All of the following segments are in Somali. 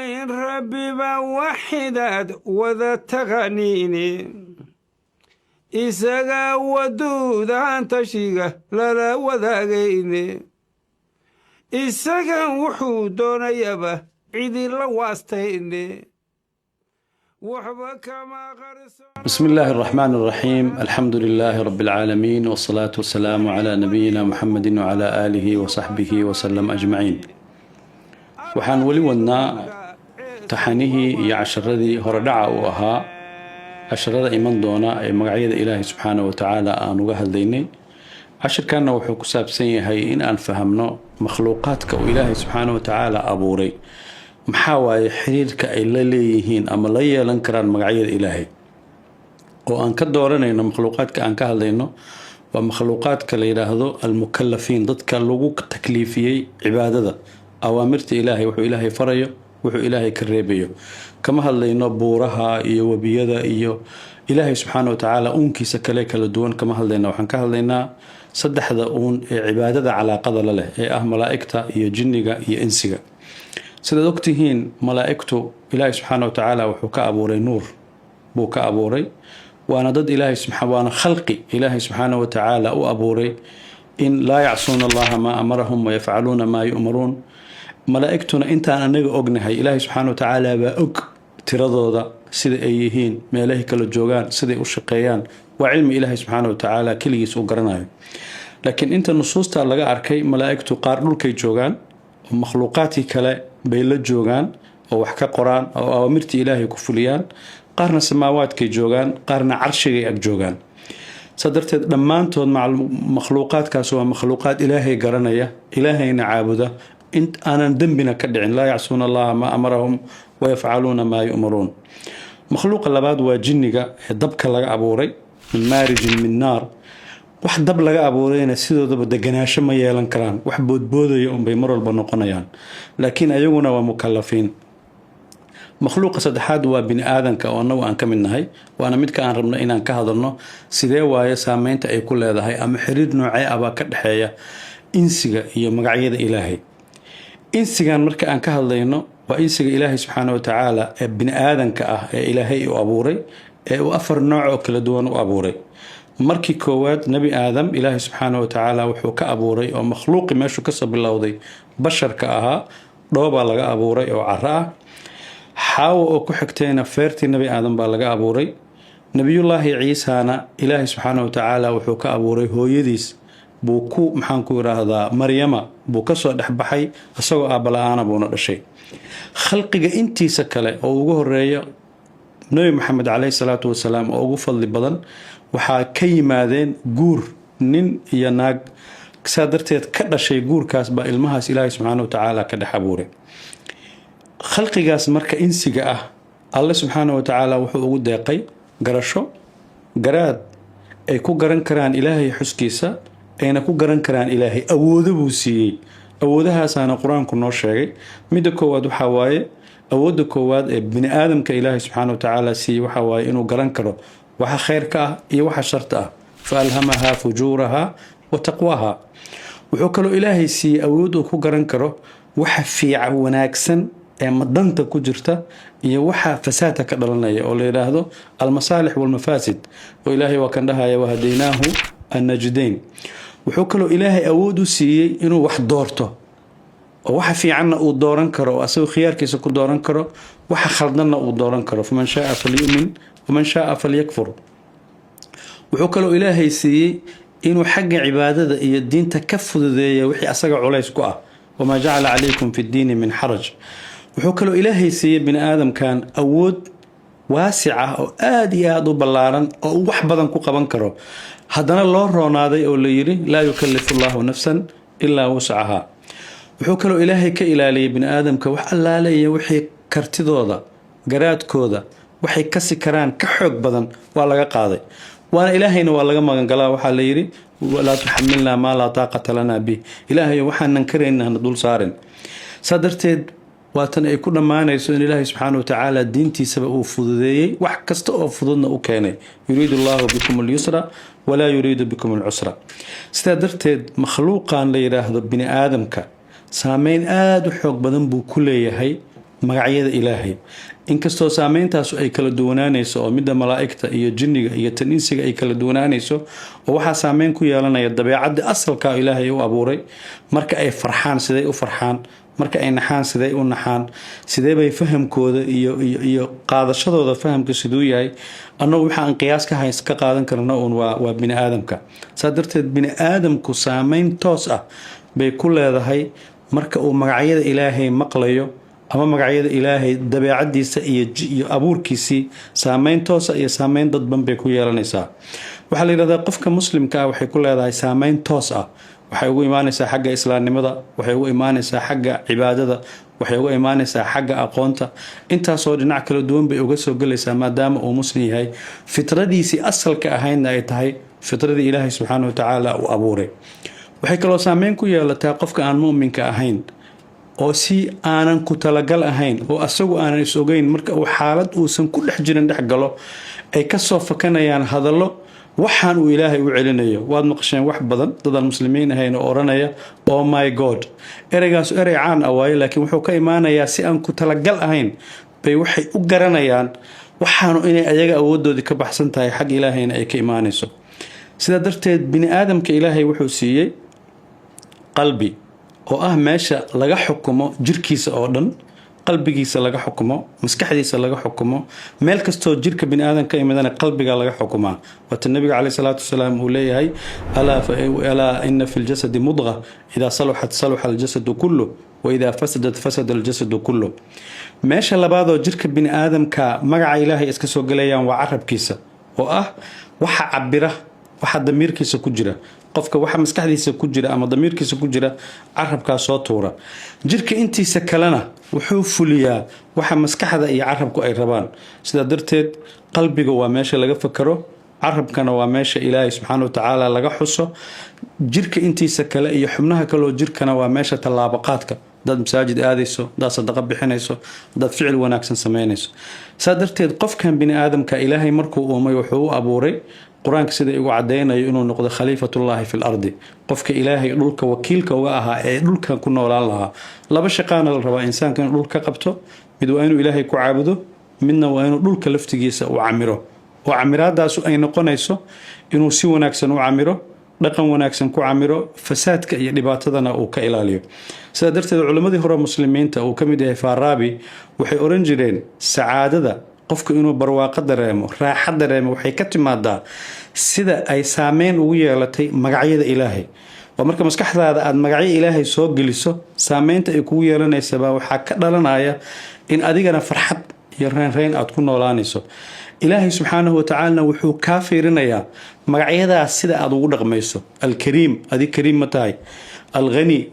Ilayn Rabbiba waxidaad wada taqaniine, isagaa waduudaan tashiga lala wadaagayne, isagan wuxuu doonayaba cidila waastayne, waxba kama qarsoon. بسم الله الرحمن الرحيم، الحمد لله رب العالمين، والصلاة والسلام على نبينا محمد وعلى آله وصحبه وسلم أجمعين. Waxaan weli wadnaa taxanihii iyo casharadii horedhaca uu ahaa casharada iman doona ee magacyada Ilaahay subxaana wa tacaala aan uga hadlaynay. Cashirkanna wuxuu ku saabsan yahay in aan fahamno makhluuqaadka uu Ilaahay subxaana wa tacaala abuuray, maxaa waaye xiriirka ay la leeyihiin ama la yeelan karaan magacyada Ilaahay, oo aan ka dooranayno. Makhluuqaadka aan ka hadlayno waa makhluuqaadka la yidhaahdo almukalafiin, dadka lagu takliifiyey cibaadada, awaamirta Ilaahay, wuxuu Ilaahay farayo, wuxuu Ilaahay ka reebayo. Kama hadlayno buuraha iyo webiyada iyo Ilaahay subxaana wa tacaala uunkiisa kale kala duwan kama hadlayna. Waxaan ka hadlaynaa saddexda uun ee cibaadada calaaqada la leh, ee ah malaa'igta iyo jinniga iyo insiga. Sidaad ogtihiin, malaa'igtu Ilaahay subxaana wa tacaala wuxuu ka abuuray, nuur buu ka abuuray, waana dad Ilaahay, waana khalqi Ilaahay subxaana wa tacaala u abuuray in laa yacsuuna Allaha maa amarahum wayafcaluuna maa yu'maruun. Malaa'igtuna intaan anaga ognahay, Ilaahay subxaana wa tacaala baa og tiradooda, sida ay yihiin, meelahay kala joogaan, siday u shaqeeyaan. Waa cilmi Ilaahay subxaana wa tacaala keligiis uu garanayo. Laakiin inta nusuusta laga arkay, malaa'igtu qaar dhulkay joogaan oo makhluuqaadkii kale bay la joogaan oo wax ka qoraan oo awaamirtii Ilaahay ku fuliyaan, qaarna samaawaadkay joogaan, qaarna carshigay ag joogaan. Saa darteed dhammaantood makhluuqaadkaas waa makhluuqaad Ilaahay garanaya, Ilaahayna caabuda, in aanan dembina ka dhicin. Laa yacsuuna Allaha maa amarahum wayafcaluuna maa yu'maruun. Makhluuqa labaad waa jinniga ee dabka laga abuuray, min maarijin min naar. Wax dab laga abuurayna sidoodaba deganaasho ma yeelan karaan, wax boodboodaya unbay mar walba noqonayaan, laakiin ayaguna waa mukalafiin. Makhluuqa saddexaad waa bini aadanka oo annagu aan ka mid nahay, waana midka aan rabno inaan ka hadalno. Sidee waaye saameynta ay ku leedahay ama xiriir noocee ah baa ka dhexeeya insiga iyo magacyada Ilaahay? Insigan marka aan ka hadlayno waa insiga Ilaahay subxaana wa tacaala ee bini aadanka ah ee Ilaahay u abuuray, ee uu afar nooc oo kala duwan u abuuray. Markii koowaad Nebi Aadam Ilaahay subxaana wa tacaala wuxuu ka abuuray, oo makhluuqi meeshuu kasoo bilowday basharka ahaa, dhoobaa laga abuuray oo caro ah. Xaawo oo ku xigtayna feertii Nebi Aadam baa laga abuuray. Nebiyullaahi Ciisana Ilaahay subxaana wa tacaala wuxuu ka abuuray hooyadiis buu ku, maxaan ku idhaahdaa, Maryama buu kasoo dhexbaxay, isagoo aabala-aana buuna dhashay. Khalqiga intiisa kale oo ugu horeeya Nebi Maxamed caleyhi salaatu wasalaam oo ugu fadli badan, waxaa ka yimaadeen guur nin iyo naag. Saa darteed ka dhashay guurkaas baa ilmahaas Ilaahay subxaana wa tacaala ka dhex abuuray. Khalqigaas marka insiga ah, Alle subxaana wa tacaala wuxuu ugu deeqay garasho, garaad ay ku garan karaan Ilaahay xuskiisa, ayna ku garan karaan Ilaahay. Awoodo buu siiyey, awoodahaasaana Qur-aanku noo sheegay. Midda koowaad waxaa waaye, awoodda koowaad ee bini aadamka Ilaahay subxaana wa tacaala siiyey waxaa waaye inuu garan karo waxa khayrka ah iyo waxa sharta ah. Fa alhamahaa fujuuraha wa taqwaaha. Wuxuu kaloo Ilaahay siiyey awood uu ku garan karo waxa fiica, wanaagsan ee madanta ku jirta iyo waxa fasaadka ka dhalanaya, oo la yidhaahdo almasaalix walmafaasid, oo Ilaahay waa kan dhahaya: wahadaynaahu annajdayn. Wuxuu kaloo Ilaahay awood u siiyey inuu wax doorto, oo waxa fiicanna uu dooran karo oo asagoo khiyaarkiisa ku dooran karo, waxa khaldanna uu dooran karo. Faman shaaa falyumin waman shaaa falyakfur. Wuxuu kaloo Ilaahay siiyey inuu xagga cibaadada iyo diinta ka fududeeya wixii asaga culays ku ah: wamaa jacala calaykum fi ddiini min xaraj. Wuxuu kaloo Ilaahay siiyey bini aadamkan awood waasic ah oo aada iyo aada u ballaaran oo uu wax badan ku qaban karo. Haddana loo roonaaday oo la yidhi: laa yukalifu Allahu nafsan ilaa wuscaha. Wuxuu kaloo Ilaahay ka ilaaliyey bini aadamka wax allaaleeya wixii kartidooda, garaadkooda, waxay kasi karaan ka xoog badan waa laga qaaday. Waana Ilaahayna waa laga magangalaa. Waxaa la yidhi: laa tuxamilnaa maa laa taaqata lanaa bih. Ilaahay, waxaanan karayna hana dul saarin. Saa darteed waatan ay ku dhammaanayso in Ilaahay subxaana watacaala diintiisaba uu fududeeyey, wax kasta oo fududna u keenay. Yuriidu Allahu bikum alyusra walaa yuriidu bikum alcusra. Sidaa darteed makhluuqan la yidhaahdo bini aadamka saameyn aada u xoog badan buu ku leeyahay magacyada Ilaahay. Magacyada Ilaahay, inkastoo saameyntaas ay kala duwanaanayso, oo midda malaa'igta iyo jinniga iyo tan insiga ay kala duwanaanayso, oo waxaa saameyn ku yeelanaya dabeecadda asalka Ilaahay u abuuray. Marka ay farxaan, siday u farxaan? Marka ay naxaan, siday u naxaan? Sidee bay fahamkooda iyo qaadashadooda fahamka siduu yahay? Annagu waxa aan qiyaas ka hays ka qaadan karno uun waa bini aadamka. Saa darteed bini aadamku saameyn toos ah bay ku leedahay marka uu magacyada Ilaahay maqlayo ama magacyada Ilaahay dabeecadiisa iyo abuurkiisii. Saameyn toosa iyo saameyn dadban bay ku yeelanaysaa. Waxaa la yidhahdaa qofka muslimka ah waxay ku leedahay saameyn toos ah. Waxay ugu imaanaysaa xagga islaamnimada, waxay ugu imaanaysaa xagga cibaadada, waxay uga imaanaysaa xagga aqoonta. Intaasoo dhinac kala duwan bay uga soo gelaysaa, maadaama uu muslim yahay, fitradiisii asalka ahaydna ay tahay fitradii Ilaahay subxaana watacaala uu abuuray. Waxay kaloo saameyn ku yeelataa qofka aan mu'minka ahayn, oo si aanan ku talagal ahayn oo asagu aanan is ogeyn, marka uu xaalad uusan ku dhex jirin dhex galo, ay kasoo fakanayaan hadallo waxaan uu Ilaahay u celinayo. Waad maqasheen wax badan dadaan muslimiin ahayn oo odhanaya "Oh my God". Ereygaas erey caan ah waaye, laakiin wuxuu ka imaanayaa si aan ku talagal ahayn bay waxay u garanayaan waxaanu inay ayaga awoodoodii ka baxsan tahay, xag Ilaahayna ay ka imaanayso. Sidaa darteed bini aadamka Ilaahay wuxuu siiyey qalbi, oo ah meesha laga xukumo jirkiisa oo dhan. Qalbigiisa laga xukumo, maskaxdiisa laga xukumo, meel kastoo jirka bini aadam ka imadana qalbiga laga xukumaa. Waata Nabiga caleyh salaatu wasalaam uu leeyahay: "ألا إن في الجسد مضغة، إذا صلحت صلح الجسد كله، وإذا فسدت فسد الجسد كله." Meesha labaadoo jirka bini aadamka magaca Ilaahay iska soo gelayaan waa carabkiisa, oo ah waxa cabira waxa damiirkiisa ku jira. Qofka waxa maskaxdiisa ku jira ama damiirkiisa ku jira carabkaa soo tuura. Jirka intiisa kalena wuxuu fuliyaa waxa maskaxda iyo carabku ay rabaan. Sidaa darteed qalbiga waa meesha laga fakaro, carabkana waa meesha Ilaahay subxaana wa tacaala laga xuso. Jirka intiisa kale iyo xubnaha kaleoo jirkana waa meesha tallaabaqaadka, hadaad masaajid aadayso, hadaad sadaqo bixinayso, hadaad ficil wanaagsan samaynayso. Saa darteed qofkan bini aadamka Ilaahay markuu uumay wuxuu u abuuray, Qur-aanka sida igu cadaynayo, inuu noqdo خليفة الله في الأرض, qofka Ilaahay dhulka wakiilka uga ahaa ee dhulkan ku noolaan lahaa. Laba shaqaana la rabaa insaanka inuu dhulka ka qabto: mid waa inuu Ilaahay ku caabudo, midna waa inuu dhulka laftigiisa uu camiro, oo camiraadaasu ay noqonayso inuu si wanaagsan u camiro, dhaqan wanaagsan ku camiro, fasaadka iyo dhibaatadana uu ka ilaaliyo. Sidaa darteed culimmadii hore muslimiinta, uu ka mid yahay Faarabi, waxay oran jireen sacaadada qofku inuu barwaaqo dareemo, raaxo dareemo, waxay ka timaadaa sida ay saameyn ugu yeelatay magacyada Ilaahay. Waa marka maskaxdaada aada magacyo Ilaahay soo geliso, saameynta ay kugu yeelanaysabaa waxaa ka dhalanaya in adigana farxad iyo reynreyn aada ku noolaanayso. Ilaahay subxaanahu watacaalana wuxuu kaa fiirinayaa magacyadaas sida aada ugu dhaqmayso. Alkariim, adig kariim ma tahay? Alghani,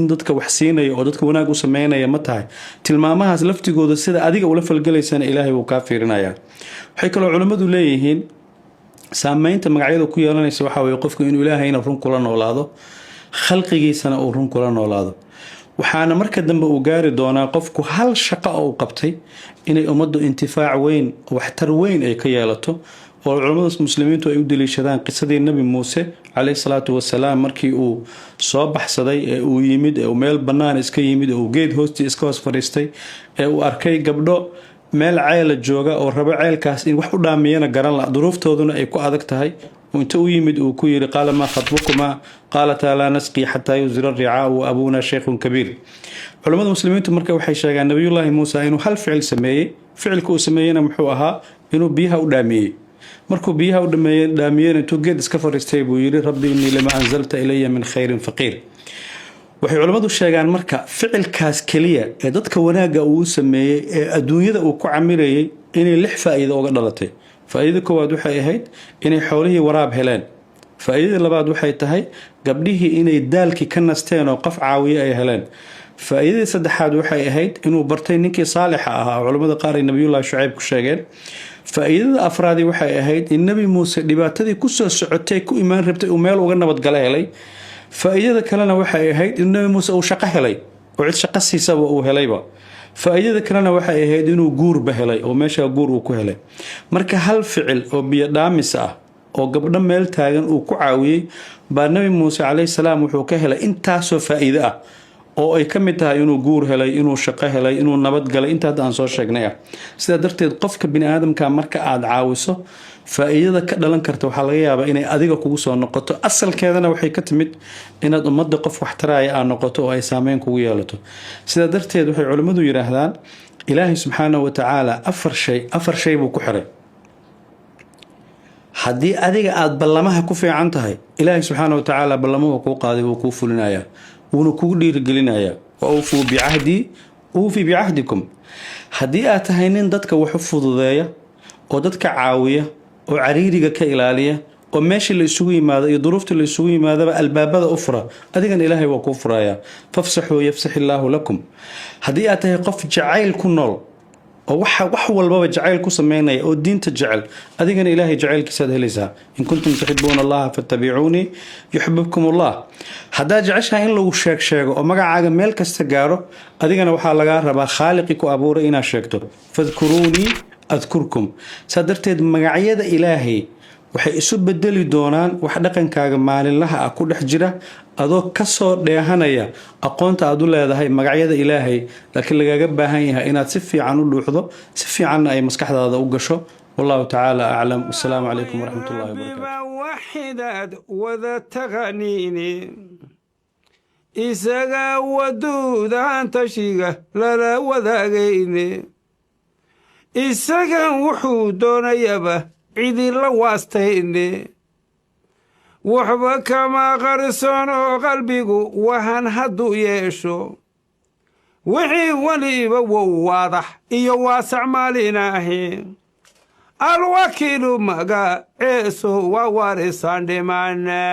dadka wax siinaya oo dadka wanaag u sameynaya ma tahay? Tilmaamahaas laftigooda sida adiga ula falgelaysana Ilaahay wuu kaa fiirinayaa. Waxay kaloo culimmadu leeyihiin saameynta magacyada ku yeelanaysa waxaa weye qofku inuu Ilaahayna run kula noolaado, khalqigiisana uu run kula noolaado. Waxaana marka dambe uu gaari doonaa qofku hal shaqo oo uu qabtay inay ummaddu intifaac weyn, waxtar weyn ay ka yeelato, oo culimmada muslimiintu ay u daliishadaan qisadii Nebi Muuse caleyhi salaatu wasalaam, markii uu soo baxsaday ee uu yimid, ee uu meel bannaan iska yimid, ee uu geed hoostii iska hoos fadhiistay, ee uu arkay gabdho meel ceela jooga oo rabo ceelkaas in wax u dhaamiyana garan la, duruuftooduna ay ku adag tahay. Inta u yimid uu ku yidhi: "قال ما خطبكما؟ قالتا لا نسقي حتى يصدر الرعاء وأبونا شيخ كبير." Culamada muslimiintu marka waxay sheegaan Nabiyullaahi Muuse inuu hal ficil sameeyey. Ficilka uu sameeyeyna muxuu ahaa? Inuu biyaha u dhaamiyey. Markuu biyaha u dhameeyey, dhaamiyeen, intuu geed iska fadhiistay buu yidhi: "رب إني لما أنزلت إلي من خير فقير." Waxay culammadu sheegaan marka ficilkaas keliya ee dadka wanaagga uu sameeyey, ee adduunyada uu ku camirayay, inay lix faa'iido uga dhalatay. Faa'iidada koowaad waxay ahayd inay xoolihii waraab heleen. Faa'iidada labaad waxay tahay gabdhihii inay daalkii ka nasteen oo qof caawiye ay heleen. Faa'iidadii saddexaad waxay ahayd inuu bartay ninkii saalixa ahaa, oo culimmada qaar ay Nabiyullahi Shucayb ku sheegeen. Faa'iidada afraadii waxay ahayd in Nebi Muuse dhibaatadii kusoo socotay, ku imaan rabtay, uu meel uga nabadgalo helay. Faa'iidada kalena waxay ahayd in Nebi Muuse uu shaqo helay, oo cid shaqo siisaba uu helayba. Faa'iidada kalena waxay ahayd inuu guurba helay, oo meeshaa guur uu ku helay. Marka hal ficil oo biyo dhaamis ah oo gabdho meel taagan uu ku caawiyey baa Nebi Muuse calayhi salaam wuxuu ka helay intaasoo faa'iido ah. Oo ay ka mid tahay inuu guur helay, inuu shaqo helay, inuu nabad galay, inta hadda aan soo sheegnay ah. Sidaa darteed, qofka bini aadamka marka aada caawiso, faa-iidada ka dhalan karta waxaa laga yaabaa inay adiga kugu soo noqoto. Asalkeedana waxay ka timid inaad ummadda qof waxtaraaya aad noqoto oo ay saameyn kugu yeelato. Sidaa darteed, waxay culimmadu yidhaahdaan, Ilaahay subxaanahu wa tacaala afar shay buu ku xiray. Haddii adiga aada ballamaha ku fiican tahay, Ilaahay subxaana wa tacaala ballamahu kuu qaaday wuu kuu fulinayaa, wuuna kugu dhiirigelinayaa. وأوفوا بعهدي أوف بعهدكم. Haddii aad tahay nin dadka wax u fududeeya oo dadka caawiya oo cariiriga ka ilaaliya oo meeshii la isugu yimaado iyo duruufta la isugu yimaadaba albaabada u fura, adigan Ilaahay waa kuu furayaa. فافسحوا يفسح الله لكم. Haddii aad tahay qof jacayl ku nool oo waxa wax walbaba jacayl ku sameynaya oo diinta jecel, adigana Ilaahay jacaylkiisaad helaysaa. إن كنتم تحبون الله فاتبعوني يحببكم الله. Haddaad jeceshahay in lagu sheeg sheego oo magacaaga meel kasta gaaro, adigana waxaa lagaa rabaa Khaaliqii ku abuuray inaad sheegto. فاذكروني أذكركم. Saa darteed, magacyada Ilaahay waxay isu bedeli doonaan wax dhaqankaaga maalinlaha ah ku dhex jira, adoo kasoo dheehanaya aqoonta aad u leedahay magacyada Ilaahay, laakiin lagaaga baahan yahay inaad si fiican u dhuuxdo, si fiicanna ay maskaxdaada u gasho. والله تعالى أعلم. والسلام عليكم ورحمة الله وبركاته. Waxidaad wada taqaniini, isaga waduudaan tashiga lala wadaagayne, isagan wuxuu doonayaba cidila waastayne, waxba kama qarsoonoo qalbigu wahan hadduu yeesho, wixii weliba wow waadax iyo waasac maalinaahi. Alwakiilu magaceesu waa warisaan dhimane.